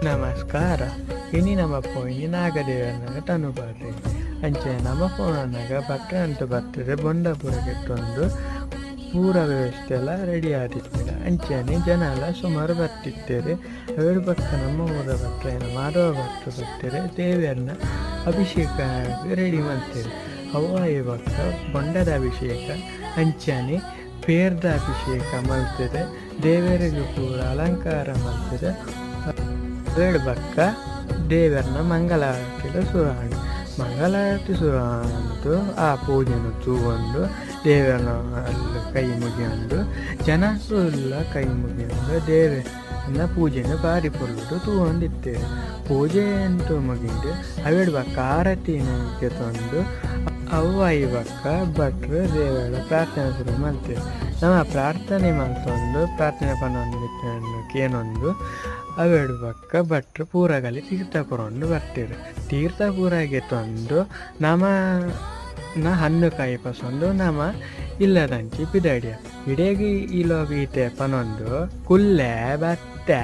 ನಮಸ್ಕಾರ. ಇನಿ ನಮ ಪೋಯಿನಿ ನಾಗದೇವನ ತನುಬಾಲೆ. ಅಂಚೆ ನಮ ಪೋನಗ ಭಟ್ರಂತು ಬತ್ತುದು ಬೊಂಡ ಪೂರ ಗೆತ್ತೊಂದು ಪೂರ ವ್ಯವಸ್ಥೆಲ ರೆಡಿ ಆದಿತ್ತುಂಡು. ಅಂಚನೆ ಜನಲ ಸುಮಾರ್ ಬತ್ತಿತ್ತೆರ್. ಅವೆಡ್ ಬೊಕ್ಕ ನಮ್ಮ ಊರುದ ಭಟ್ರೆನ ಮಾಧವ ಭಟ್ರ್ ಬತ್ತೆರ್ ದೇವೆರ್ನ ಅಭಿಷೇಕ ರೆಡಿ ಮಲ್ತೆರ್. ಅವು ಆಯಿ ಬೊಕ್ಕ ಬೊಂಡದ ಅಭಿಷೇಕ ಅಂಚನೆ ಪೇರ್ದ ಅಭಿಷೇಕ ಮಲ್ತುದು ದೇವೆರೆಗ್ ಪೂರ ಅಲಂಕಾರ ಮಲ್ತುದು ಅವೆಡ್ ಬೊಕ್ಕ ದೇವೆರ್ನ ಮಂಗಳಾರತಿಲ ಸುರು ಆಂಡ್. ಮಂಗಳಾರತಿ ಸುರು ಆವೊಂದು ಆ ಪೂಜೆನ್ ತೂವೊಂದು ದೇವೆರ್ನ ಕೈ ಮುಗಿಯೊಂದು ಜನಕುಲ್ಲ ಕೈ ಮುಗಿಯೊಂದು ದೇವೆರ್ನ ಪೂಜೆನ್ ಬಾರಿ ಪೊರ್ಲುಡು ತೂವೊಂದಿತ್ತೆರ್. ಪೂಜೆ ಅಂತು ಮುಗಿಂಡ್ ಅವೆಡ್ ಬೊಕ್ಕ ಆರತಿನ್ ದೆತೊಂದು ಅವು ಆಯಿ ಬೊಕ್ಕ ಭಟ್ರ್ ದೇವೆರ್ಡ ಪ್ರಾರ್ಥನೆ ಸುರು ಮಲ್ತೆರ್. ನಮ ಪ್ರಾರ್ಥನೆ ಮಲ್ತೊಂದು ಪ್ರಾರ್ಥನೆ ಪನೊಂದು ಕೇನೊಂದು ಅವೆಡ್ ಬೊಕ್ಕ ಭಟ್ರ್ ಪೂರಗಲಿ ತೀರ್ಥ ಕೊರೊಂದು ಬತ್ತೆರ್. ತೀರ್ಥ ಪೂರ ಗೆತೊಂದು ನಮ ಹಣ್ಣು ಕಾಯಿ ಪಸೊಂದು ನಮ ಇಲ್ಲದಂಚಿ ಪಿದಡಿಯ. ಇಡೆಗ್ ಈ ಲಾಗ್ ಈತೆ ಪನೊಂದು ಕುಲ್ಲೆ ಬತ್ತೆ.